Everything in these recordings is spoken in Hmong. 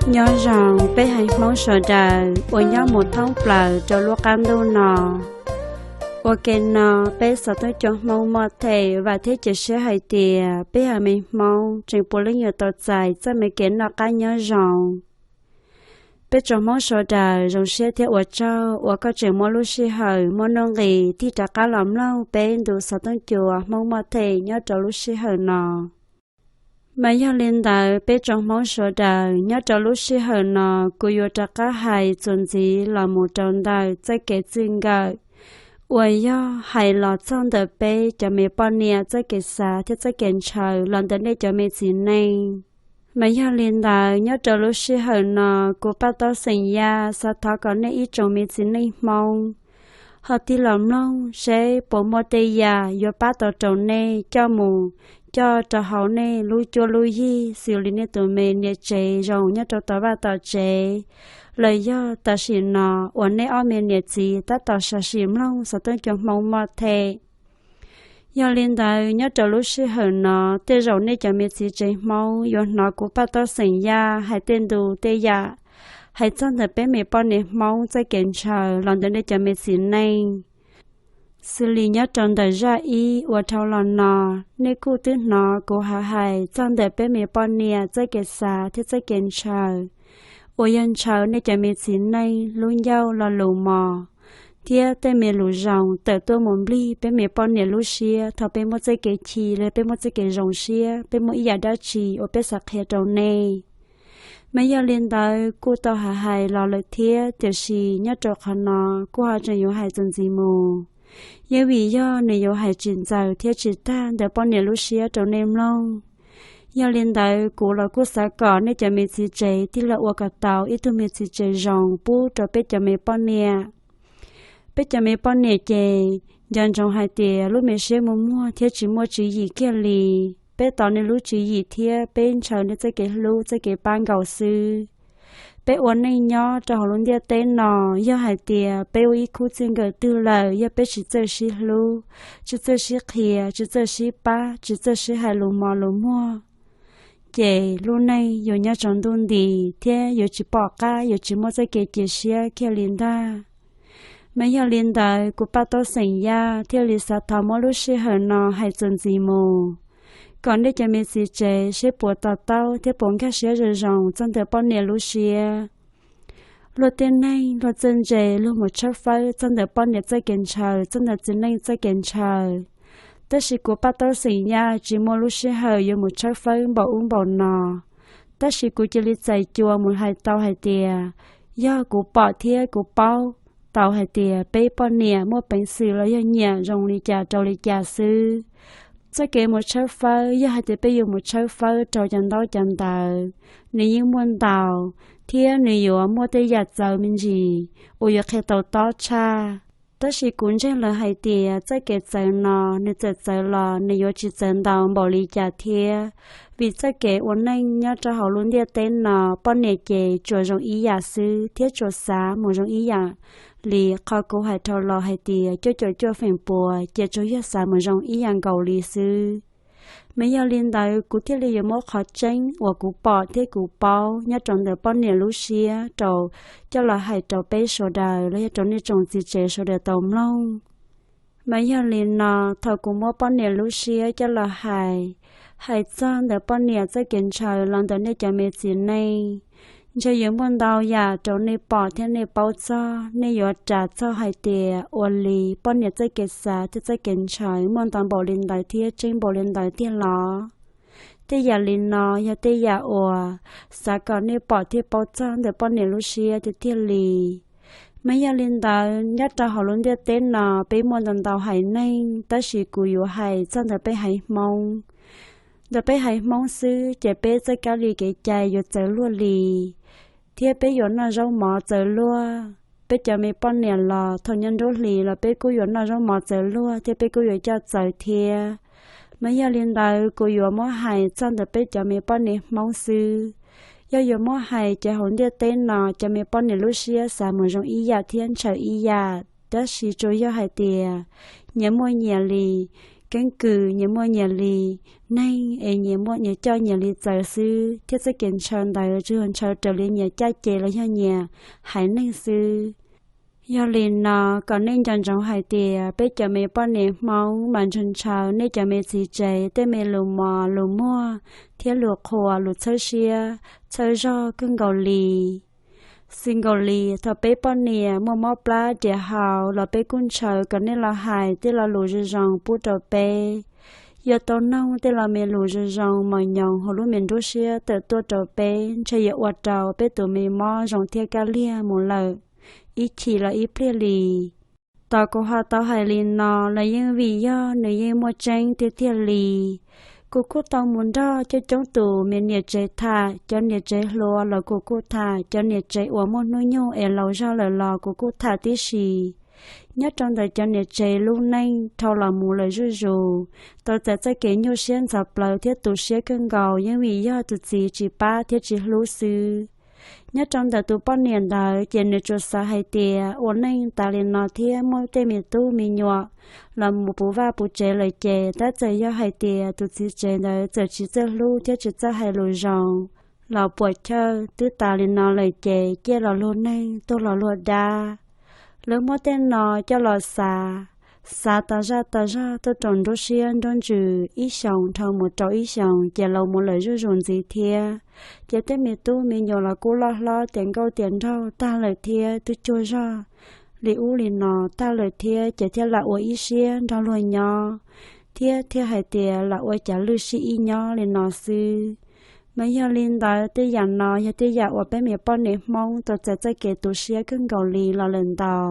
Nyob zoo peb haiv Hmoob sawv daws uas nyob mus thoob plaws rau lub qab ntuj no. Ua ke no, peb xov tooj cua Hmoob Muaj Them vam thiab cia siab hais tias peb haiv neeg Hmoob tseem puav leej yuav tau txais txoj me kev noj qab nyob zoo. Peb tsoom Hmoob sawv daws zoo siab thiab ua tsaug uas koj tseem muab lub sij hawm muaj nuj nqis tig rov qab los mloog peb ntu xov tooj cua Hmoob Muaj Them nyob rau lub sij hawm no. Mas yog li ntawd, peb tsoom Hmoob sawv daws nyob rau lub sij hawm no, kuv yuav rov qab hais txuas ntxiv los mus rau ntawm txoj kev txij nkawm uas yog hais los txog ntawm peb cov me poj niam txoj kev xav thiab txoj kev ntshaw los ntawm nej cov me txiv neej. Mas yog li ntawd, nyob rau lub sij hawm no, kuv Paj Tob xeem Yaj xav thov kom nej ib tsoom me txiv neej Hmoob ho tig los mloog seb puas muaj tej yam yuav pab tau rau nej coj mus coj rau hauv nej lub cuab lub yig xws li nej tus me niam tsev zoo nyob rau tom vaj tom tsev, los yog tam sim no uas nej ob me niam txiv tab tom sam sim mloog xov tooj cua Hmoob Muaj Them. Yog li ntawd, nyob rau lub sij hawm no, tej zaum nej cov me txiv tsev Hmoob yuav hnov kuv Paj Tob xeem Yaj hais tej ntu tej yam hais txog ntawm peb me poj niam Hmoob txoj kev ntshaw los ntawm nej cov me txiv neej. Xws li nyob rau ntawm zaj ib uas dhau los no, nej kuj twb hnov kuv hais hais txog ntawm peb me poj niam txoj kev xav thiab txoj kev ntshaw uas yog ntshaw nej cov me txiv neej lub ncauj lo lus mos thiab tej me lus zoo tawm tuaj mus nplig peb me poj niam lub siab thaum peb muaj txoj kev chim los peb muaj txoj kev zoo siab, peb muaj ib yam dab tsi uas peb xav qhia rau nej. Mas yog li ntawd, kuj tau hais hais los lawm thiab, tiam sis nyob rau qhov no kuj ho tseem yuav hais txuas ntxiv mus, yog vim yog nws yuav hais tsis ntxaws thiab tsis tag ntawm poj niam lub siab rau nej mloog. Yog li ntawd, kuv los kuj xav kom nej cov me txiv tsev tig los ua kom tau ib tug me txiv tsev zoo pub rau peb cov me poj niam. Peb cov me poj niam ces nco ntsoov hais tias lub me siab muaj muag thiab tsis muaj tswv yim kiag li. Peb tos nej lub tswv yim thiab peb ntshaw nej txoj kev hlub txoj kev pab nkaus xwb. Peb ua neej nyob rau hauv lub ntiaj teb no, yog hais tias peb ua ib khub txij nkawm twg lawm, yog peb tsis txawj sib hlub, tsis txawj sib qhia, tsis txawj sib pab, tsis txawj sib hais lus mos lus muag, ces lub neej yuav nyob tsaus ntuj nti thiab yuav tsis pom qab, yuav tsis muaj txoj kev cia siab kiag li ntag. Mas yog li ntawd, kuv Paj Tob xeem Yaj thiaj li xav thov muab lub sij hawm no hais txuas ntxiv mus, kom nej cov me txiv tsev seb puas to taub thiab puas nkag siab zoo zoo txog ntawm poj niam lub siab. Luag tej neeg luag txawj ntse luag mus tshawb fawb txog ntawm poj niam txoj kev ntshaw, txog ntawm txiv neej txoj kev ntshaw. Tab sis kuv Paj Tob xeem Yaj tsis muaj lub sij hawm yuav mus tshawb fawb npaum ub npaum no. Tab sis kuv cia li txais cua mus hais tau hais tias, yog kuv pom thiab kuv paub tau hais tias peb poj niam muaj peev xwm los yog nyiam zoo li cas rau li cas xwb. Txoj kev mus tshawb fawb, yog hais tias peb yuav mus tshawb fawb rau cov ntaub cov ntawv, nws yeej muaj ntau, thiab nws yuav muaj tej yam txawv me ntsis uas yuav qhia tau tob tshaj. Tab sis kuv ntseeg lawv hais tias txoj kev txawv no nws txawm txawv los nws yuav tsis txawv ntau npaum li cas thiab, vim txoj kev ua neej nyob rau hauv lub ntiaj teb no poj niam ces tsuas zoo ib yam xwb thiab tsuas xav mus zoo ib yam li qhov kuv hais dhau los hais tias cuaj caum cuaj feem pua ces tsuas yog xav mus zoo ib yam nkaus li xwb. Mas yog li ntawd kuv thiaj li yuav muab qhov tseeb uas kuv pom thiab kuv paub nyob rau ntawm poj niam lub siab rau coj los hais rau peb sawv daws los yog rau nej tsoom txiv tsev sawv daws tau mloog. Mas yog li no, thaum kuv muab poj niam lub siab coj los hais, hais txog ntawm poj niam txoj kev ntshaw los ntawm nej cov me txiv neej, ntshe yuav muaj ntau yam rau nej pom thiab nej paub txog, nej yuav ras txog hais tias ua li poj niam txoj kev xav thiab txoj kev ntshaw muaj ntau npaum li ntawd thiab tseeb npaum li ntawd tiag los? Tej yam li no yog tej yam uas xav kom nej pom thiab paub txog ntawm poj niam lub siab tiag tiag li. Mas yog li ntawd, nyob rau hauv lub ntiaj teb no peb muaj ntau ntau haiv neeg, tab sis kuv yuav hais txog ntawm peb haiv Hmoob. Ntawm peb haiv Hmoob xwb ces peb txoj kab li kev cai yuav txawv luaj li, thiab peb yuav noj zaub mov txawv luaj. Peb cov me poj niam los thaum nyob nruab hlis los peb kuj yuav noj zaub mov txawv luaj thiab peb kuj yuav coj txawv thiab. Mas yog li ntawd, kuv yuav muab hais txog ntawm peb cov me poj niam Hmoob xwb. Yog yuav muab hais ces hauv ntiaj teb no cov me poj niam lub siab xav mus zoo ib yam thiab ntshaw ib yam, tab sis tsuas yog hais tias nyias muaj nyias li keeb kwm nyias muaj nyias li neeg es nyias muaj nyias coj nyias li txawv xwb, thiab txoj kev ntshaw ntawd tsuas yog ntshaw raws li nyias caj ces los yog nyias haiv neeg xwb. Yog li no, kom nej nco ntsoov hais tias peb cov me poj niam Hmoob mas ntshaw ntshaw nej cov me txiv tsev tej me lus mos lus muag thiab lus qhuas lus txhawb siab txhawb zog kawg nkaus li. Xws nkaus li thaum peb poj niam muaj mob plab riam hau los peb kuj ntshaw kom nej los hais tej lo lus zoo zoo pub rau peb. Yuav tau noog tej lo me lus zoo zoo mos nyoos hauv lub me nruab siab tawm tuaj rau peb, ntshe yuav ua rau peb tus me mob zoo thiab kab liag mus lawm ib chim los ib pliag li. Tos kuv ho tau hais li no los yeej vim yog nws yeej muaj tseeb tiag tiag li. Kuv kuj tau mus nrog coob coob tus me niam tsev tham, cov niam tsev hluas los kuv kuj tham, cov niam tsev uas muaj hnub nyoog es laus zog lawm los kuv kuj tham tib si. Nyob rau ntawm cov niam tsev lub neej dhau los mus lawm zuj zus, tau txais txoj kev nyuaj siab ntxhov plawv thiab tu siab kawg nkaus yeej vim yog tus txiv tsis pab thiab tsis hlub xwb. Nyob rau ntawm tus poj niam ntawd ces nws tsuas xav hais tias ua neej tas li no thiab muaj tej me tub me nyuam los mus puv vaj puv tsev lawm ces tab txawm yog hais tias tus txiv tsev ntawd txawm tsis txawj hlub thiab tsis txawj hais lus zoo los puam chawj twb tas li no lawm ces cia los luag neeg tuag los luag dab. Lawv muab tej no coj los xav, xav tas zaj tas zog tuaj rau nruab siab nruab ntsws ib xyoos dhau mus rau ib xyoos ces laus mus lawm zuj zus ntxiv thiab. Ces tej me tub me nyuam los kuj loj hlob tiav nkauj tiav nraug tag lawm thiab twb cuag zog li ub li no tag lawm thiab ces thiaj lam ua ib siab nrog luag nyob, thiab thiaj hais tias lam ua cav lwj sib ib nyob li no xwb. Mas yog li ntawd tej yam no yog tej yam uas peb me poj niam Hmoob tau txais txoj kev tu siab kawg nkaus li los lawm ntau.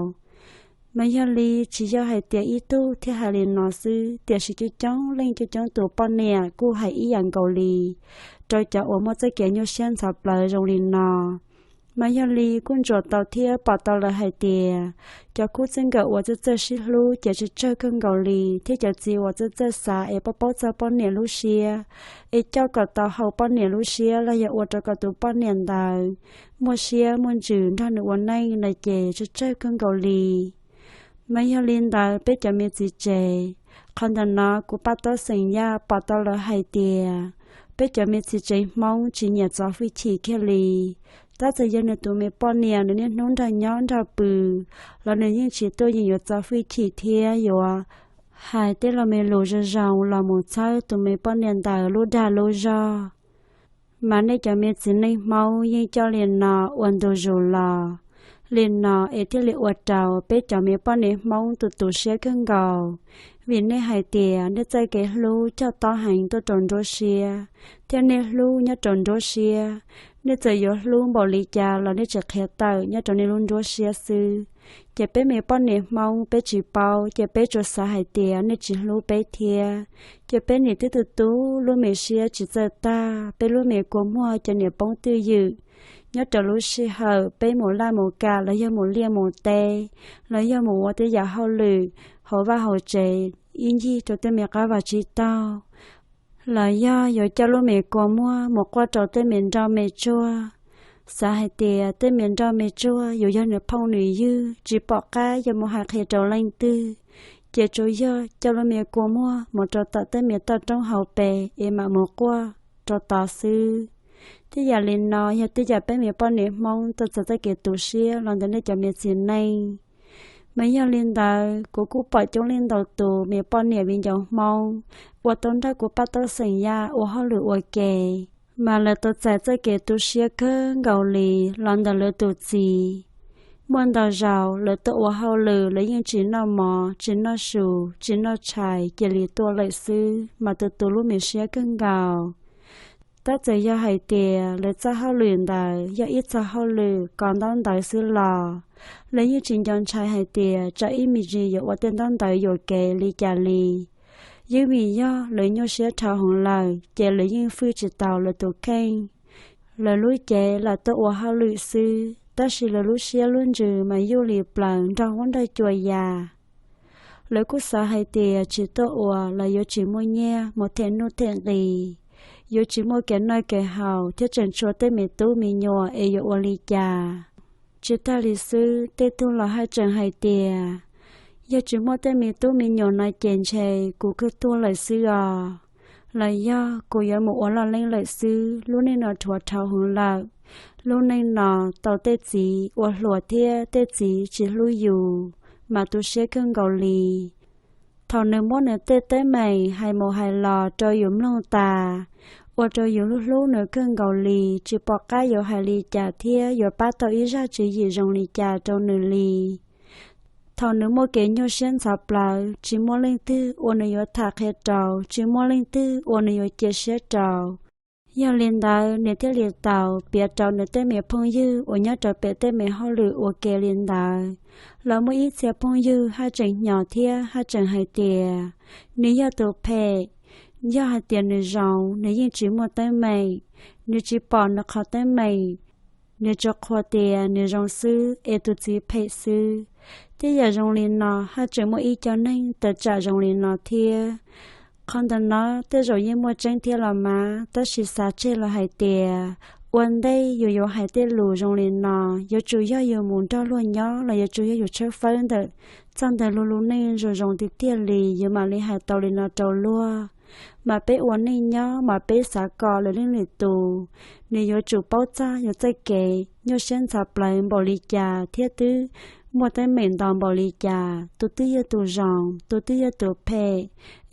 Mas yog li tsis yog hais tias ib tug thiaj hais li no xwb, tiam sis coob coob leej coob coob tus poj niam kuj hais ib yam nkaus li rau cov uas muaj txoj kev nyuaj siab ntxhov plawv zoo li no. Mas yog li kuj ntsuas tau thiab pom tau lawm hais tias cov khub txij nkawm uas txawj txawj sib hlub ces tsawg tsawg kawg nkaus li, thiab cov txiv uas txawj txawj xav es paub paub txog poj niam lub siab es coj kom tau haum poj niam lub siab los yog ua rau kom tus poj niam ntawd muaj siab muaj ntsws nrog nws ua neej no ces tsawg tsawg kawg nkaus li. Mas yog li ntawd peb cov me txiv tsev, qhov ntawm no kuv paj taub xeem Yaj pom tau lawm hais tias peb cov me txiv tsev Hmoob tsis nyiam txo fwj chim kiag li. Tab txawm yog nws tus me poj niam nws niaj hnub nrog nyob nrog pw los nws yeej tsis tuaj yeem yuav txo fwj chim thiab yuav hais tej lo me lus zoo zoo los mus txhawb tus me poj niam ntawd lub dag lub zog. Mas nej cov me txiv neej Hmoob yeej coj li no ua ntu zus los li no es thiaj li ua rau peb cov me poj niam Hmoob tu tu siab kawg nkaus, vim nej hais tias nej txoj kev hlub coj tob heev tuaj rau nruab siab, thiab nej hlub nyob rau nruab siab. Nej txawm yuav hlub npaum li cas los nej tsis qhia tawm nyob rau nej lub nruab siab xwb. Ces peb me poj niam Hmoob peb tsis paub, ces peb tsuas xav hais tias nej tsis hlub peb thiab. Ces peb nim twb tu tu lub me siab tsis txawj tag, peb lub me kua muag ces nim poob twj ywm. Nyob rau lub sij hawm peb mus laj mus kam los yog mus liaj mus teb, los yog mus ua tej yam hauj lwm hauv vaj hauv tsev ib ncig rau tej me qab vaj tsib taug, los yog yuav coj lub me kua muag mus quaj rau tej me nroj me tsuag. Xav hais tias tej me nroj me tsuag yuav yog nws phooj nws ywg, tsis pom qab yuav mus hais qhia rau leej twg, ces tsuas yog coj lub me kua muag mus rau tom tej me toj roob hauv pes es mam mus quaj rau tod xwb. Tej yam li no yog tej yam peb me poj niam Hmoob tau txais txoj kev tu siab los ntawm nej cov me txiv neej. Mas yog li ntawd kuv kuj pom coob leej ntau tus me poj niam viv ncaus Hmoob uas tau nrog kuv paj taub xeem Yaj ua hauj lwm ua ke, mas lawv tau txais txoj kev tu siab kawg nkaus li los ntawm lawv tus txiv. Muaj ntau zaus lawv tuaj ua hauj lwm lawv yeej tsis noj mov tsis noj su tsis noj tshais cia li tuaj lawm xwb, mas tu tu lub me siab kawg nkaus. Tab txawm yog hais tias lawv txoj hauj lwm ntawd yog ib txoj hauj lwm kos ntaub ntawv xwb los lawv yeej tsis nco ntshai hais tias tsam ib me ntsis yuav ua tej ntaub ntawv yuam kev li cas li. Yeej vim yog lawv nyuaj siab dhau heev lawm ces lawv yeej fwj tsis tau lawv tus kheej. Lawv lub cev lam tuaj ua hauj lwm xwb, tab sis lawv lub siab lub ntsws mas yuj li plaws nrog huab nrog cua ya. Lawv kuj xav hais tias tsis tuaj ua los yuav tsis muaj nyiaj mus them nuj them nqis, yuav tsis muaj kev noj kev haus thiab tseem tshuav tej me tub me nyuam es yuav ua li cas. Tsis tag li xwb, tej tug los haj tseem hais tias Yog tsis muaj tej me tub me nyuam no ces ntshe kuv kuj tuag lawm xwb os. Los yog kuv yuav mus ua loj leeb lawm xwb, lub neej no rhuav dhau heev lawm. Lub neej no tau tej txiv ua hluas thiab tej txiv tsis hlub yus, mas tu siab kawg nkaus li. Thaum nws muab nws tej teeb meem hais mus hais los rau yus mloog tas, ua rau yus hlub hlub nws kawg nkaus li, tsis pom qab yuav hais li cas thiab yuav pab tau ib zaj tswv yim zoo li cas rau nws li. Thaum nws muaj kev nyuaj siab ntxhov plawv, tsis muaj leej twg uas nws yuav tham qhia rau, tsis muaj leej twg uas nws yuav cia siab rau. Yog li ntawd nws thiaj li tau piav rau nws tej me phooj ywg uas nyob rau pem tej me hauj lwm ua ke li ntawd. Los muaj ib txhia phooj ywg haj tseem hnyos thiab haj tseem hais tias nws yog tus phem. Yog hais tias nws zoo, nws yeej tsis muaj teeb meem, nws tsis pom nws qhov teeb meem, nws tsuas qhuas tias nws zoo xwb es tus txiv phem xwb. Tej yam zoo li no haj tseem muaj ib co neeg tawm tsam zoo li no thiab. Qhov ntawm no tej zaum yeej muaj tseeb thiab los mas, tab sis xav tseg los hais tias ua ntej yus yuav hais tej lus zoo li no, yuav tsum yog yus mus nrog luag nyob los yuav tsum yog yus tshawb fawb ntawm txoj ntawm luag lub neej zoo zoo tiag tiag li yus mam li hais tau li no rau luag. Mas peb ua neej nyob mas peb xav kom lwm leej lwm tus nws yuav tsum paub txog yus txoj kev nyuaj siab ntxhov plawv npaum li cas thiab twb muaj teeb meem ntau npaum li cas, tus twg yog tus zoo, tus twg yog tus phem,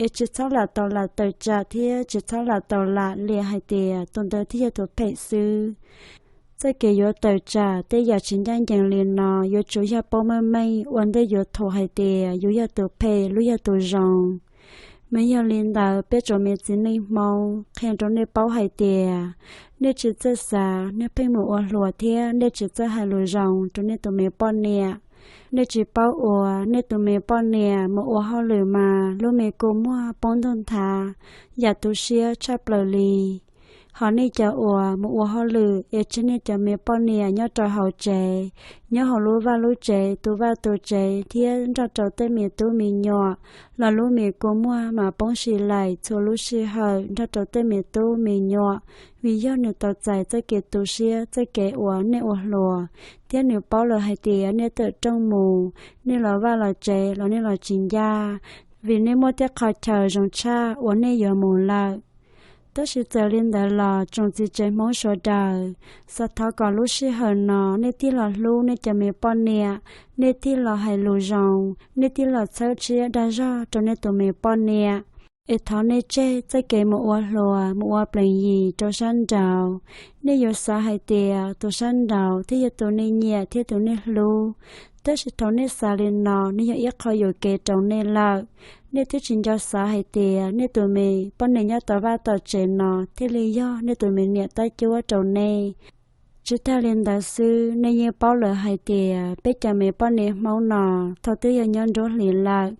es tsis txhob lam tau lam tawm tsam thiab tsis txhob lam tau lam liam hais tias tus ntawd thiaj yog tus phem xwb. Txoj kev yuav tawm tsam tej yam tsis ncaj ncees li no yuav tsum yog paub meej meej ua ntej yuav thuam hais tias yus yog tus phem lub yog tus zoo. Mas yog li ntawd peb tsoom me txiv neej Hmoob qhia rau nej paub hais tias nej tsis txawj xav nej pheej mus ua hluas thiab nej tsis txawj hais lus zoo rau nej tus me poj niam. Nej tsis paub ua nej tus me poj niam mus ua hauj lwm mas lub me kua muag poob ntuj nthav, yam tu siab tshaj plaws li. Hos nej cov uas mus ua hauj lwm es tseg nej cov me poj niam nyob rau hauv tsev, nyob hauv lub vaj lub tsev tu vaj tu tsev thiab nrog rau tej me tub me nyuam, los lub me kua muag mas poob si laim txhua lub sij hawm nrog rau tej me tub me nyuam, vim yog nws tau txais txoj kev tu siab txoj kev uas nej ua hluas, thiab nws paub lawm hais tias nej tawm rooj mus, nej los vaj los tsev los nej los tsis ncaj, vim nej muaj tej qhov chaw zoo tshaj uas nej yuav mus lawm. Tab sis txawm li ntawd los tsoom txiv tsev Hmoob sawv daws, xav thov kom lub sij hawm no nej tig los hlub nej cov me poj niam, nej tig los hais lus zoo, nej tig los txhawb siab dag zog rau nej tus me poj niam. Es thov nej tseg txoj kev mus ua hluas mus ua plees yim rau sab nraud. Nej yuav xav hais tias tus sab nraud thiaj yog tus nej nyiam thiab tus nej hlub. Tab sis thaum nej xav li no, nej yog ib qho yuam kev rau nej lawm. Nej twb tsis nco xav hais tias nej tus me poj niam nyob tom vaj tom tsev no thiaj li yog nej tus me niam tab cuab rau nej. Tsis tag li ntawd xwb, nej yeej paub lawm hais tias peb cov me poj niam Hmoob no thaum twb yog nyob nruab hlis lawm,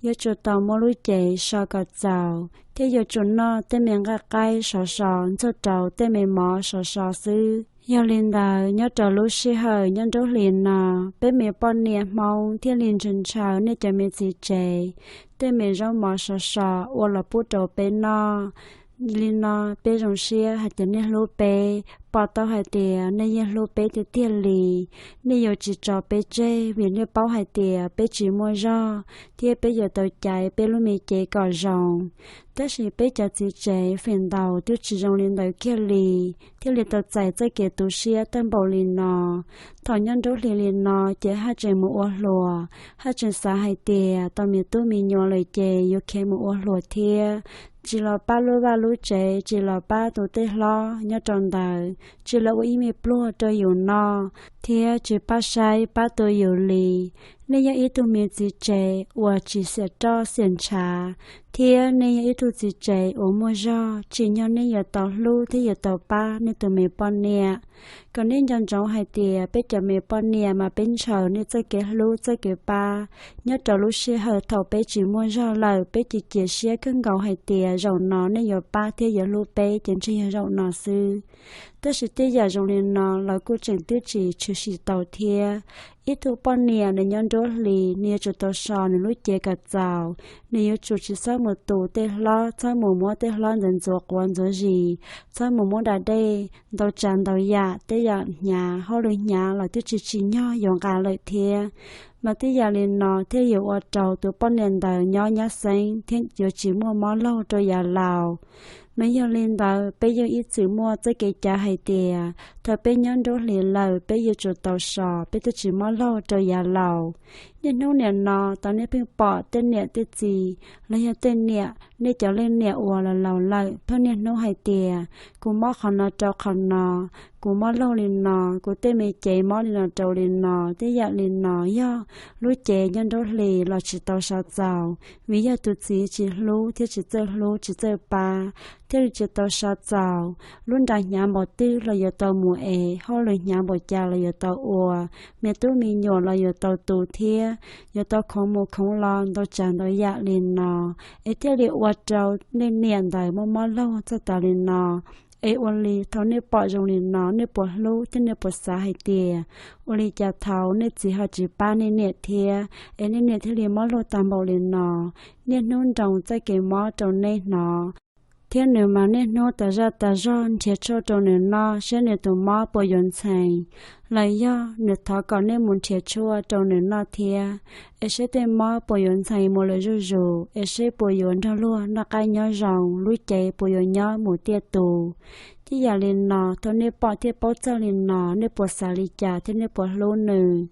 yuav tsum tau muab lub cev so kom txaus thiab yuav tsum noj tej me nqaij qaib sov so ntxuag rau tej me mov sov so xwb. Yog li ntawd, nyob rau lub sij hawm nyob nruab hlis no, peb me poj niam Hmoob thiaj li ntshaw ntshaw nej cov me txiv tsev tej me zaub mov sov so ua los pub rau peb noj. Li no peb zoo siab hais tias nej hlub peb, pom tau hais tias nej yeej hlub peb tiag tiag li. Nej yuav tsis tso peb tseg vim nej paub hais tias peb tsis muaj zog thiab peb yuav tau caiv peb lub me cev kom zoo. Tab sis peb cov txiv tsev feem ntau twb tsis zoo li ntawd kiag li, thiaj li tau txais txoj kev tu siab tag npaum li no. Thaum nyob nruab hlis li no ces haj tseem mus ua hluas, haj tseem xav hais tias tau me tub me nyuam lawm ces yuav khiav mus ua hluas thiab, tsis los pab lub vaj lub tsev, tsis los pab tus tej hlob nyob rau ntawd, tsis los ua ib me pluag rau yus noj, thiab tsis pab saib pab tu yus li. Nej yog ib tug me txiv tsev uas tsis xiam roj xiam ntshav, thiab nej yog ib tug txiv tsev uas muaj zog, tsim nyog nej yuav tau hlub thiab yuav tau pab nej tus me poj niam. Kom nej nco ntsoov hais tias peb cov me poj niam mas peb ntshaw nej txoj kev hlub txoj kev pab nyob rau lub sij hawm thaum peb tsis muaj zog lawm, peb cia cia siab kawg nkaus hais tias zaum no nej yuav pab thiab yuav hlub peb ces ntshe yog zaum no xwb. Tab sis tej yam zoo li no los kuj tseem twb tsis tshwm sim tau thiab. Ib tug poj niam nws nyob nruab hlis, nws yuav tsum tau so nws lub cev kom txaus, nws yuav tsum tsis txhob mus tu tej hlob, txhob mus muab tej hlob ntxuav ntxuav quav ntxuav zis, txhob mus muab da dej ntau tsav ntau yam, tej yam hnyav hauj lwm hnyav los twb tsis tsim nyog yuav nqa lawm thiab. Mas tej yam li no thiaj yuav ua rau tus poj niam ntawd nyob nyab xeeb thiab yuav tsis muaj mob laug rau yav laus. Mas yog li ntawd peb yeej ib txwm muaj txoj kev cav hais tias thaum peb nyob nruab hlis lawm peb yuav tsum tau so, peb thiaj tsis mob laug rau yav laus. Niaj hnub nim no tau nej pheej pom tej niam tej txiv los yog tej niam, nej cov leej niam uas laus laus lawm pheej niaj hnub hais tias kuv mob qhov no rau qhov no, kuv mob laug li no, kuv tej me cev mob li no rau li no, tej yam li no yog lub cev nyob nruab hlis los tsis tau so txaus, vim yog tus txiv tsis hlub thiab tsis txawj hlub tsis txawj pab, thiaj li tsis tau so txaus. Lub nra hnyav npaum twg los yuav tau mus ev, hauj lwm hnyav npaum cas los yuav tau ua, me tub me nyuam los yuav tau tu thiab yuav tau khoov mus khoov los ntau tsav ntau yam li no, es thiaj li ua rau nej niam ntawd muaj mob laug txog tas li no. Es ua li thaum nej pom zoo li no nej puas hlub thiab nej puas xav hais tias ua li cas thaum nej txiv ho tsis pab nej niam thiab es nej niam thiaj li mob laug tag npaum li no? Niaj hnub nroo txoj kev mob rau nej hnov, thiab nws mas niaj hnub tas zaj tas zog nrhiav tshuaj rau nws noj seb nws tus mob puas yuav ntxhee, los yog nws thov kom nej mus nrhiav tshuaj rau nws noj thiab, es seb tej mob puas yuav ntxhee mus lawm zuj zus, es seb puas yuav nrog luag noj qab nyob zoo, lub cev puas yuav nyob mus tiaj tus. Tej yam li no thaum nej pom thiab paub txog li no nej puas xav li cas thiab nej puas hlub nws?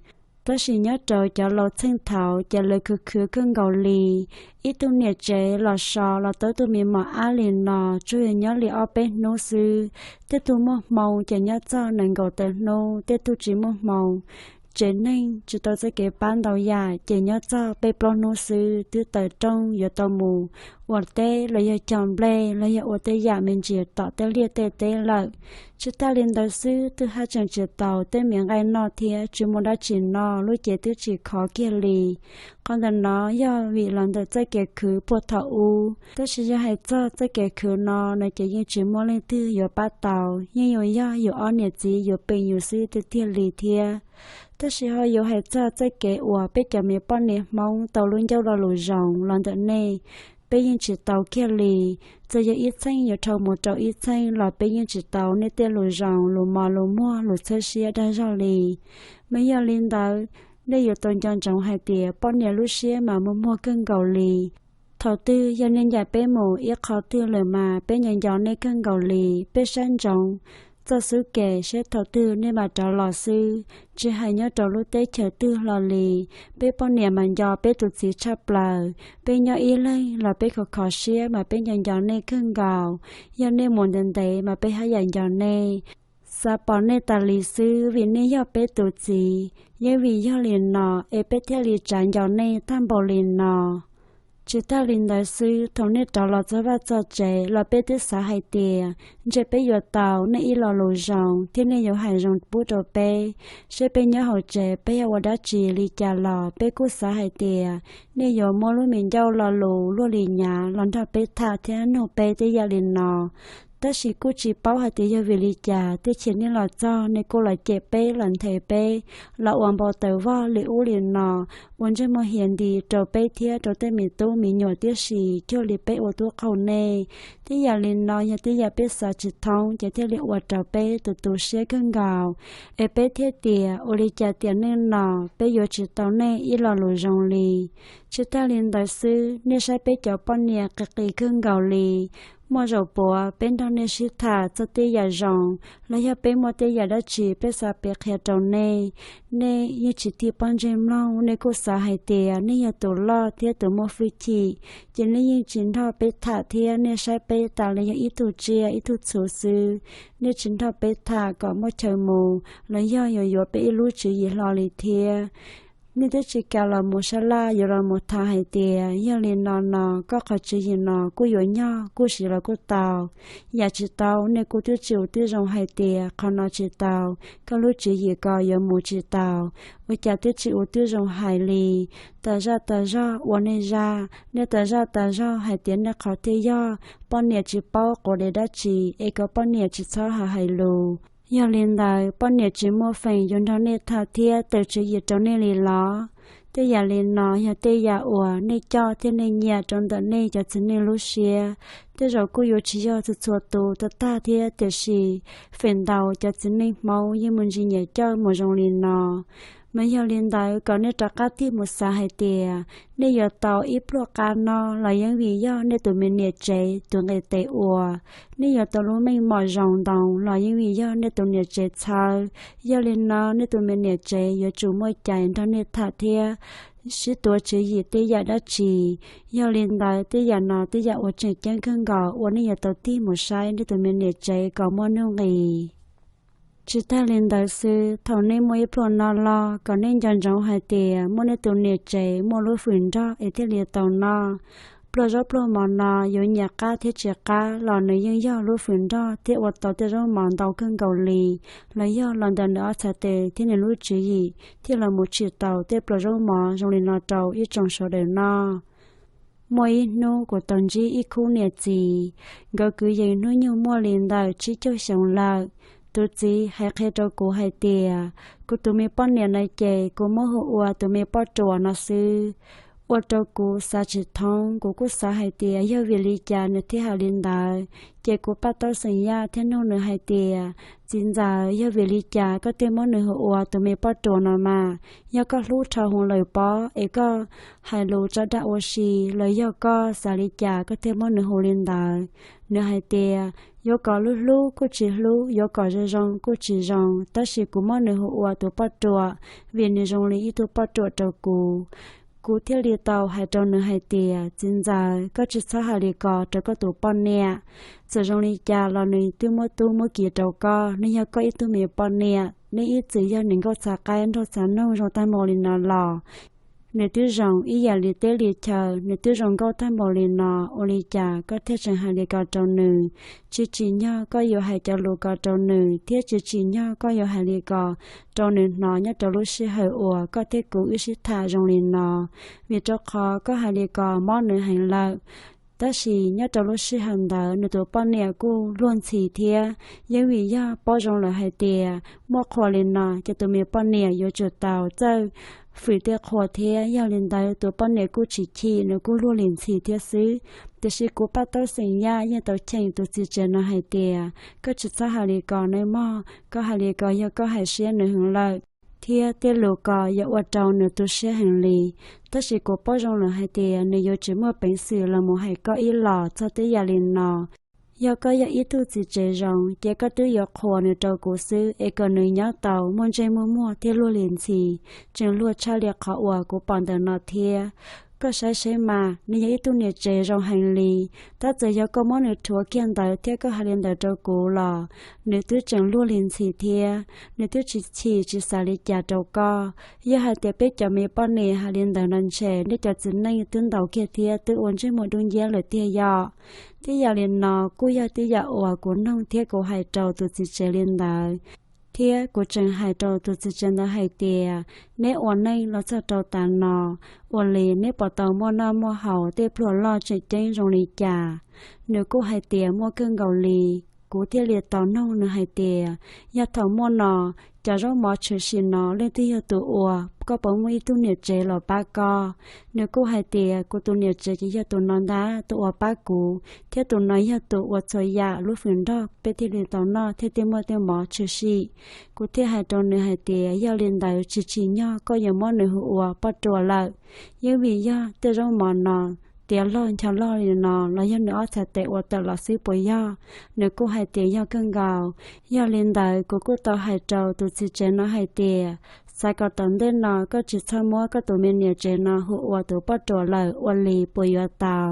Tab sis nyob rau cov laus txheej thaud ces lawv khwv khwv kawg nkaus li. Ib tug niam tsev los so los tau tus me mos ab li no tsuas yog nyob li ob peb hnub xwb. Tej tug muaj hmoo ces nyob txog nees nkaum tawm hnub, tej tug tsis muaj hmoo, tsev neeg tsis tau txoj kev pab ntau yam ces nyob txog peb plaub hnub xwb twb tawm rooj yuav tau mus ua teb los yog cog nplej los yog ua tej yam me ntsis tom tej liaj tej teb lawm. Tsis tag li ntawd xwb, twb haj tseem tsis tau tej me nqaij noj thiab tsis muaj dab tsi noj, lub cev twb tsis khov kiag li. Qhov ntawm no yog vim los ntawm txoj kev khwv puag thaum ub, tab sis yog hais txog txoj kev khwv no no ces yeej tsis muaj leej twg yuav pab tau, yeej yuav yog yus ob niam txiv yuav pem yus xwb tiag tiag li thiab. Tab sis ho yuav hais txog txoj kev uas peb cov me poj niam Hmoob tau lub ncauj lo lus zoo los ntawm nej, peb yeej tsis tau kiag li. Txawm yog ib txheej yuav dhau mus rau ib txheej los peb yeej tsis tau nej tej lus zoo, lus mos lus muag, lus txhawb siab dag zog li. Mas yog li ntawd, nej yuav tau nco ntsoov hais tias poj niam lub siab mas muag muag kawg nkaus li. Thaum twg yog nej ncaim peb mus ib qho twg lawm mas peb nco nco nej kawg nkaus li. Peb saib ntsoov txoj xub kev seb thaum twg nej mam rov los xwb, tsis hais nyob rau lub teb chaws twg hlo li. Peb poj niam mas nco peb tus txiv tshaj plaws, peb nyob ib leeg los peb khov khov siab mas peb nco nco nej kawg nkaus. Yog nej mus ntev ntev mas peb haj yam nco nej, xav pom nej tas li xwb vim nej yog peb tus txiv. Yeej vim yog li no es peb thiaj li tsav nco nej tag npaum li no. Tsis tag li ntawd xwb, thaum nej rov los txog vaj txog tsev los peb twb xav hais tias ntshe peb yuav tau nej ib lo lus zoo thiab nej yuav hais zoo pub rau peb, seb peb nyob hauv tsev peb yuav ua dab tsi li cas los peb kuj xav hais tias nej yuav muab lub me ncauj lo lus luaj li nyav los nrog peb tham thiab nug peb tej yam li no. Tab sis kuj tsis paub hais tias yog vim li cas, tej chim nej los txog nej kuj los cem peb, los nthe peb, los ua npau taws vog li ub li no, ua ntsej muag hiav nti rau peb thiab rau tej me tub me nyuam tib si, cuag li peb ua tub qaug nej. Tej yam li no yog tej yam peb xav tsis thoob ces thiaj li ua rau peb tu tu siab kawg nkaus, es peb thiaj tias ua li cas tiam neej no peb yuav tsis tau nej ib lo lus zoo li. Tsis tag li ntawd xwb, nej saib peb cov poj niam qis qis kawg nkaus li. Muaj zaum puav peb nrog nej sib tham txog tej yam zoo, los yog peb muaj tej yam dab tsi peb xav piav qhia rau nej, nej yeej tsis tig pob ntseg mloog, nej kuj xav hais tias nej yog tus loj thiab tus muaj hwj chim, ces nej yeej tsis nrog peb tham thiab nej saib peb tas li yog ib tug tsiaj ib tug txhu xwb. Nej tsis nrog peb tham kom muaj chaw mus, los yog yuav yuav peb ib lub tswv yim hlo li thiab. Nej twb tsis kam los mus sab laj yuav los mus tham hais tias yog li no no koj qhov tswv yim no kuj yuav nyog kuj siv los kuj tau. Yam tsis tau nej kuj twb tsis ua tib zoo hais tias qhov no tsis tau, koj lub tswv yim ko yuav mus tsis tau. Ua cas twb tsis ua tib zoo hais li. Tas zaj tas zog ua nej zaj, nej tas zaj tas zog hais tias nej qhov thiaj yog poj niam tsis paub quav dev dab tsi es kom poj niam tsis txhob hais hais lus. Yog li ntawd poj niam tsis muaj feem yuav nrog nej tham thiab tawm tswv yim rau nej li los? Tej yam li no yog tej yam uas nej coj thiab nej nyiam rau ntawm nej cov txiv neej lub siab. Tej zaum kuj yuav tsis yog txhua txhua tus tag tag thiab, tiam sis feem ntau cov txiv neej Hmoob yeej mus ntsis nyiam coj mus zoo li no. Mas yog li ntawd kom nej rov qab tig mus xav hais tias nej yuav tau ib pluaj qab no los yeej vim yog nej tus me niam tsev tus nqis tes ua. Nej yuav tau lub meej mom zoo ntoo los yeej vim yog nej tus niam tsev txhawb. Yog li no nej tus me niam tsev yuav tsum muaj cai nrog nej tham thiab sib tuav tswv yim tej yam dab tsi. Yog li ntawd tej yam no tej yam uas tseem ceeb kawg nkaus uas nej yuav tau tig mus saib nej tus me niam tsev kom muaj nuj nqis. Tsis tag li ntawd xwb, thaum nej muaj ib pluaj no los kom nej nco ntsoov hais tias muaj nej tus niam tsev muaj lub fwm nrog es thiaj li tau noj. Pluaj zaub pluaj mov no yuav nyiam qab thiab tsis qab los nws yeej yog lub fwm nrog thiaj ua tau tej zaub mov ntau kawg nkaus li, los yog los ntawm nws ob txhais tes thiab nws lub tswv yim thiaj los mus tsim tau tej pluas zaub mov zoo li no rau ib tsoom sawv daws noj. Muaj ib hnub kuv tau ntsib ib khub niam txiv, nkawd kwv yees hnub nyoog muaj li ntawm tsib caug xyoo lawm. Tus txiv hais qhia rau kuv hais tias kuv tus me poj niam no ces kuv muab hu ua tus me poj ruam no xwb. Ua rau kuv xav tsis thoob, kuv kuj xav hais tias yog vim li cas nws thiaj hais li ntawd, ces kuv paj taub xeem yaj thiaj nug nws hais tias, txiv ntxawm, yog vim li cas koj thiaj muab nws hu ua tus me poj ruam no mas? Yog koj hlub dhau hwv lawm pob es koj hais lus tso dag ua si, los yog koj xav li cas koj thiaj muab nws hu li ntawd? Nws hais tias yuav kom hlub hlub kuj tsis hlub, yuav kom zoo zoo kuj tsis zoo, tab sis kuv muab nws hu ua tus poj ruam vim nws zoo li ib tug poj ruam rau kuv. Kuv thiaj li tau hais rau nws hais tias, txiv ntxawm, koj tsis txhob hais li ko rau koj tus poj niam. Txawm zoo li cas los nws twb muab tub muab kiv rau koj, nws yog koj ib tug me poj niam, neb ib txwm yog niam nkauj txhav qaib nraug txhav noog zoo tag npaum li no los nws twb zoo ib yam li teb li chaw, nws twb zoo nkauj tag npaum li no, ua li cas koj thiaj tseem hais li ko rau nws? Tsis tsim nyog koj yuav hais cov lus ko rau nws, thiab tsis tsim nyog koj yuav hais li ko rau nws hnov nyob rau lub sij hawm uas koj thiab kuv wb sib tham zoo li no, vim rau qhov koj hais li ko mob nws heev lawm. Tab sis nyob rau lub sij hawm ntawd nws tus poj niam kuj luag ntxhi thiab, yeej vim yog paub zoo lawm hais tias muaj qhua li no ces tus me poj niam yuav tsum tau txawj fwm tej qhua thiab. Yog li ntawd tus poj niam kuj tsis chim, nws kuj luag li ntxhi thiab xwb. Tiam sis kuv paj taub xeem yaj yeej tau cheem tus txiv tsev no hais tias, koj tsis txhob hais li ko nawb mog, koj hais li ko yog koj hais siab nws heev lawm, thiab tej lus ko yuav ua rau nws tu siab heev li. Tab sis kuv paub zoo lawm hais tias nws yuav tsis muaj peev xwm los mus hais koj ib los txog tej yam li no. Yog koj yog ib tug txiv tsev zoo ces koj twb yuav qhuas nws rau kuv xwb es kom nws nyob tau muaj ntsej muaj muag thiab luag li ntxhi, tseem luag tshaj li qhov uas kuv pom ntawm no thiab. Koj saib seb mas, nws yog ib tug niam tsev zoo heev li, tab txawm yog koj muab nws rhuav kiag ntawd thiab koj hais li ntawd rau kuv los nws twb tseem luag li ntxhi thiab, nws twb tsis chim tsis xav li cas rau koj. Yog hais tias peb cov me poj niam hais li ntawd no ntshe nej cov txiv neej twb ntaus kiag thiab twb ua ntsej muag dub nciab lawm tiag yom. Tej yam li no kuj yog tej yam uas kuv noog thiab kuv hais rau tus txiv tsev li ntawd. Thiab kuv tseem hais rau tus txiv tsev ntawd hais tias, neb ua neej los txog rau tav no, ua li neb puas tau muaj noj muaj haus tej pluas loj tseem ceeb zoo li cas? Nws kuj hais tias muaj kawg nkaus li. Kuv thiaj li tau noog nws hais tias, yog thaum muaj no, cov zaub mov tshwm sim no leej twg yog tus ua, koj puas muaj ib tug niam tsev los pab koj? Nws kuj hais tias kuv tus niam tsev ces yog tus no ntag tus uas pab kuv, thiab tus no yog tus ua txhua yam lub fwm nrog peb thiaj li tau noj thiab thiaj muaj tej mov tshwm sim. Kuv thiaj hais rau nws hais tias, yog li ntawd tsis tsim nyog koj yuav muab nws hu ua poj ruam lawm. Yeej vim yog tej zaub mov no tiav loj ncho loj li no los yog nws ob txhais tes ua tawm los xwb puas yog? Nws kuj hais tias yog kawg nkaus. Yog li ntawd kuv kuj tau hais rau tus txiv tsev no hais tias, xav kom tom ntej no koj tsis txhob muab koj tus me niam tsev no hu ua tus poj ruam lawm ua li puas yuav tau?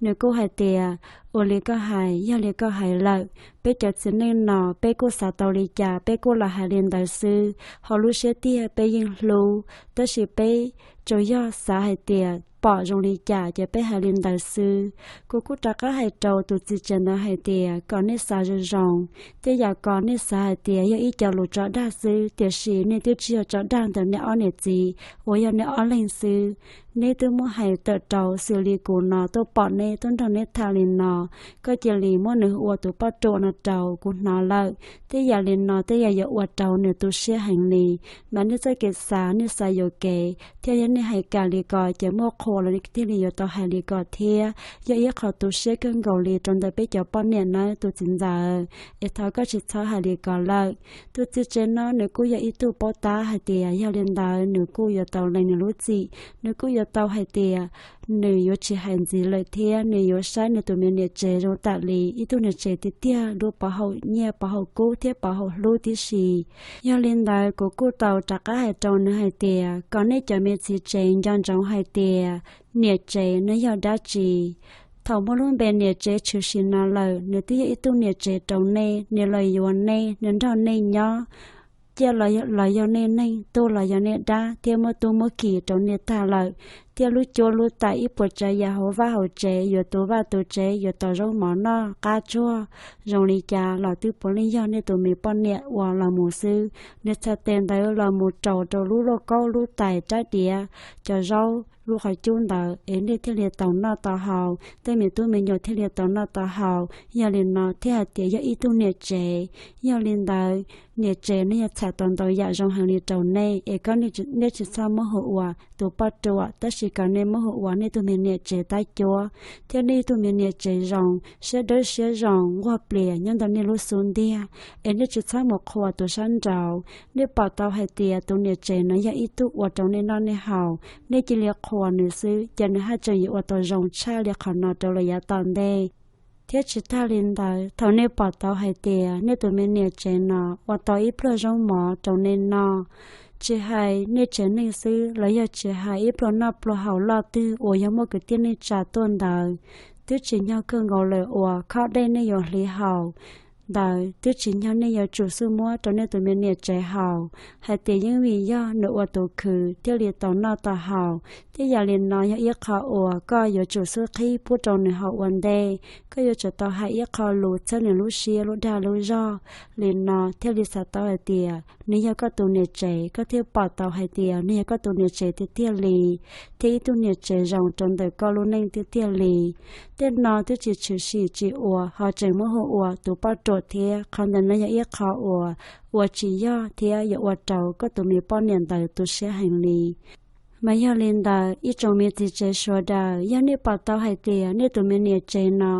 Nws kuj hais tias, ua li koj hais, yog li koj hais lawm, peb cov txiv neej no peb kuj xav tau li cas peb kuj los hais li ntawd xwb. Hauv lub siab tiag peb yeej hlub, tab sis peb tsuas yog xav hais tias pom zoo li cas ces peb hais li ntawd xwb. Kuv kuj rov qab hais rau tus txiv tsev ntawd hais tias kom nej xav zoo zoo, tej yam ko nej xav hais tias yog ib co lus tso dag xwb, tiam sis nej twb tsis yog tso dag ntawm nej ob niam txiv uas yog nej ob leeg xwb. Neb twb muab hais tawm rau xws li kuv no tuaj pom neb tuaj nrog neb tham li no, Koj cia li muab nws ua tus poj ruam no rau kuv hnov lawm. Tej yam li no tej yam yuav ua rau nws tu siab heev li. Mas nej txoj kev xav, nej xav yuam kev thiab yog nej hais kam li ko ces muaj qhua los thiaj li yuav tau hais li ko thiab. Yog ib qho tu siab kawg nkaus li rau ntawm peb cov poj niam nawb tus txiv ntxawm, es thov koj tsis txhob hais li ko lawm. Tus txiv tsev no nws kuj yog ib tug paub tab hais tias yog li ntawd nws kuj yuav tau lees nws lub txim, nws kuj yuav tau hais tias nws yuav tsis hais ntxiv lawm thiab nws yuav saib nws tus me niam tsev zoo tam li ib tug niam tsev tiag tiag, lub pov haum nyiaj pov haum kub thiab pov haum hlub tib si. Yog li ntawd kuv kuj tau rov qab hais rau nws hais tias kom nej cov me txiv tsev nco ntsoov hais tias niam tsev nws yog dab tsi. Thaum muaj lub npe niam tsev tshwm sim no lawm, nws twb yog ib tug niam tsev rau nej, nws los yuav nej, nws nrog nej nyob, ciaj los yog nej neeg, tuag los yog nej dab, thiab muab tub muab ki rau nej tag lawm, thiab lub cuab lub tais ib puas tsav yam hauv vaj hauv tsev, yuav tu vaj tu tsev, yuav tos zaub mov noj qab tsuag zoo li cas los twb puav leej yog nej tus me poj niam ua los mus xwb. Nws txhais tes ntawd los mus rau rau lub lauj kaub lub tais rab diav, cov zaub lub qhov cub ntawd es nej thiaj li tau noj tau haus, tej me tub me nyuam thiaj li tau noj tau haus. Yog li no thiaj hais tias yog ib tug niam tsev. Yog li ntawd niam tsev nws yog txhais tau ntau yam zoo heev li rau nej, es kom nej tsis txhob muab hu ua tus poj ruam, tab sis kom nej muab hu ua nej tug me niam tsev tab cuab, thiab nej tug me niam tsev zoo, siab dawb siab zoo, nquag plias nyob ntawm nej lub xub ntiag, es nej tsis txhob mus qhuas tus sab nraud. Nej pom tau hais tias tus niam tsev no yog ib tug ua rau nej noj nej haus, nej cia li qhuas nws xwb ces nws haj tseem yuav ua tau zoo tshaj li qhov no rau lawm yav tom ntej. Thiab tsis tag li ntawd, thaum nej pom tau hais tias nej tus me niam tsev no ua tau ib pluag zaub mov rau nej noj, tsis hais nej tsev neeg xwb los yog tsis hais ib pluag noj pluag haus loj twg uas yog muaj kwv tij neej tsa tuaj ntawd, twb tsim nyog kawg nkaus lawm uas khob dej nej yuav hliv haus ntawd twb tsim nyog nej yuav tsum xub muab rau nej tus me niam tsev haus, hais tias yeej vim yog nws ua tus khwv thiaj li tau noj tau haus. Tej yam li no yog ib qho uas koj yuav tsum xub qhib pub rau nws haus ua ntej. Koj yuav tsum tau hais ib qho lus txhawb nws lub siab lub dag lub zog, li no thiaj li xav tau hais tias nws yog koj tus niam tsev, koj thiaj pom tau hais tias nws yog koj tus niam tsev tiag tiag li, thiab ib tug niam tsev zoo rau ntawm koj lub neej tiag tiag li. Tej no twb tsis tshwm sim tsis ua ho tseem muab hu ua tus poj ruam thiab, qhov ntawd no yog ib qho uas ua tsis yog thiab yuav ua rau koj tus me poj niam ntawd tu siab heev li. Mas yog li ntawd ib tsoom me txiv tsev sawv daws, yog nej pom tau hais tias nej tus me niam tsev no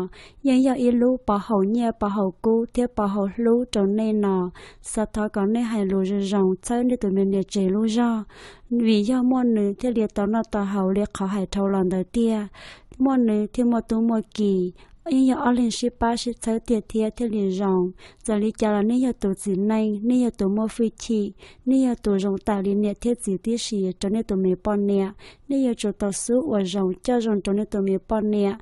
yeej yog ib lub pov haum nyiaj pov haum kub thiab pov haum hlub rau nej no, xav thov kom nej hais lus zoo zoo txhawb nej tus me niam tsev lub zog, vim yog muaj nws thiaj li tau noj tau haus li qhov hais dhau los ntawd tiag. Muaj nws thiaj muaj tub muaj ki, yeej yog ob leeg sib pab sib txhawb tiag thiab thiaj li zoo. Txawm li cas los nej yog tus txiv neej, nej yog tus muaj hwj chim, nej yog tus zoo tam li niam thiab txiv tib si rau nej tus me poj niam. Nej yuav tsum tau xub ua zoo coj zoo rau nej tus me poj niam.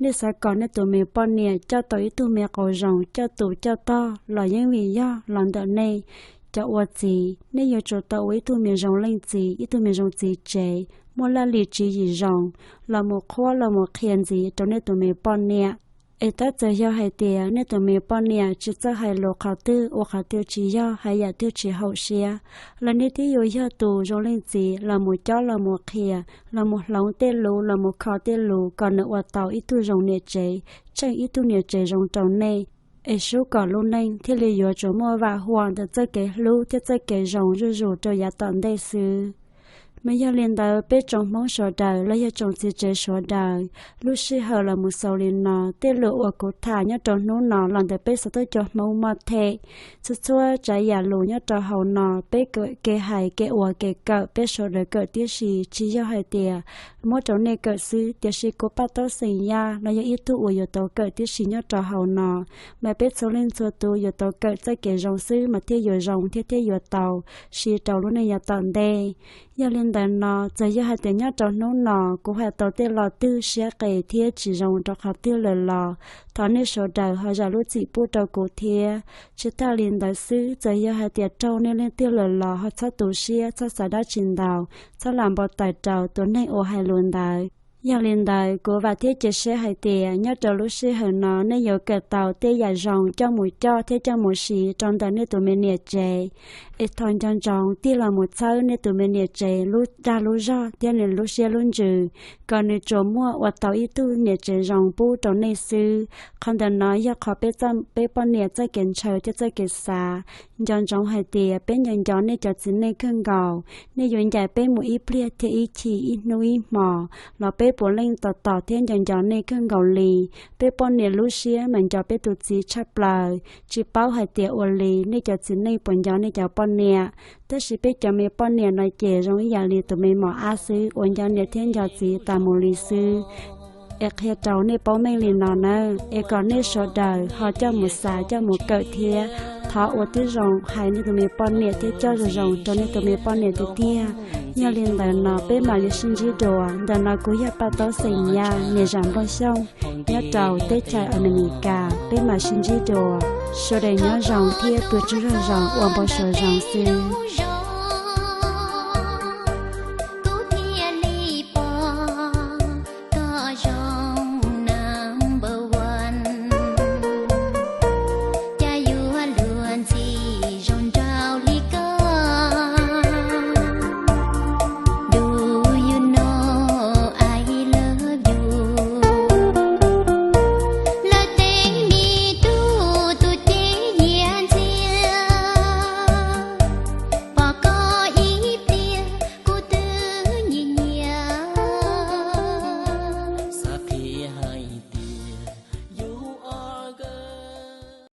Nej xav kom nej tus me poj niam coj tau ib tug me qau zoo coj tus coj tog los yeej vim yog los ntawm nej cov ua txiv. Nej yuav tsum tau ua ib tug me zoo leej txiv, ib tug me zoo txiv tsev, muaj laj lim tswv yim zoo, los mus qhuab los mus qhia ntxiv rau nej tus me poj niam. Es tab txawm yog hais tias nej tus me poj niam tsis txawj hais lus qhov twg ua qhov twg tsis yog hais yam twg tsis haum siab, los nej twb yuav yog tus zoo leej txiv los mus cob los mus qhia, los mus hloov tej lus los mus kho tej lus kom nws ua tau ib tug zoo niam tsev, tsheej ib tug niam tsev zoo rau nej. Es sub kom lub neej thiaj li yuav tsum muaj vam huam ntawm txoj kev hlub thiab txoj kev zoo zuj zus rau yav tom ntej xwb. Mas yog li ntawd peb tsoom Hmoob sawv daws los yog tsoom txiv tsev sawv daws, lub sij hawm los mus xaus li no, tej lus uas kuv tham nyob rau hnub no los ntawm peb xov tooj cov Hmoob Moj Them. Txhua txhua tsav yam lus nyob rau hauv no peb kev hais kev ua kev kawm peb sawv daws kawm tib si, tsis yog hais tias muab rau nej kawm xwb, tiam sis kuv paj taub xeem Yaj los yog ib tug uas yuav tau kawm tib si nyob rau hauv no. Mas peb txhua leej txhua tus yuav tau kawm txoj kev zoo xwb mas thiaj yuav zoo thiab thiaj yuav tau siv rau lub neej yav tom ntej. Yog li ntawd no, txawm yog hais tias nyob rau hnub no kuv hais tau tej lo twg siab qis thiab tsis zoo rau qhov twg lawm los, thov nej sawv daws ho zam lub txim pub rau kuv thiab. Tsis tas li ntawd xwb, txawm yog hais tias raug nej leej twg lawm los ho txhob tu siab, txhob xav dab tsi ntau, txhob lam npau taws rau tus neeg uas hais lus ntawd. Yog li ntawd, kuv vam thiab cia siab hais tias nyob rau lub sij hawm no nej yuav kawm tau tej yam zoo coj mus coj thiab coj mus siv rau ntawm nej tus me niam tsev. Es thov nco ntsoov tig los mus txhawb nej tus me niam tsev lub dag lub zog thiab nws lub siab lub ntsws, kom nws tsuas muaj ua tau ib tug niam tsev zoo pub rau nej xwb. Qhov ntawm no yog qhov peb txoj, peb poj niam txoj kev ntshaw thiab txoj kev xav. Nco ntsoov hais tias peb nco nco nej cov txiv neej kawg nkaus, nej yuav ncaim peb mus ib pliag thiab ib chim ib hnub ib hmos los peb puav leej tos tos thiab nco nco nej kawg nkaus li. Peb poj niam lub siab mas nco peb tus txiv tshaj plaws. Tsis paub hais tias ua li nej cov txiv neej puas nco nej cov poj niam, tab sis peb cov me poj niam no ces zoo ib yam li tus me mos ab xwb uas nco niam thiab nco txiv tas mus li xwb. Es qhia rau nej paub meej li no nawb, es kom nej sawv daws ho coj mus xav coj mus kawm thiab thov ua tib zoo hais nej tus me poj niam thiab coj zoo zoo rau nej tus me poj niam tiag tiag. Yog li ntawd no peb mam li sib ntsib dua. Ntawm no kuv yog Paj Taub xeem Yaj, niam Zam Nplooj Xyooj, nyob rau teb chaws Amelikas. Peb mam sib ntsib dua. Sawv daws nyob zoo thiab tus tsaug zog zoo ua npau suav zoo xwb.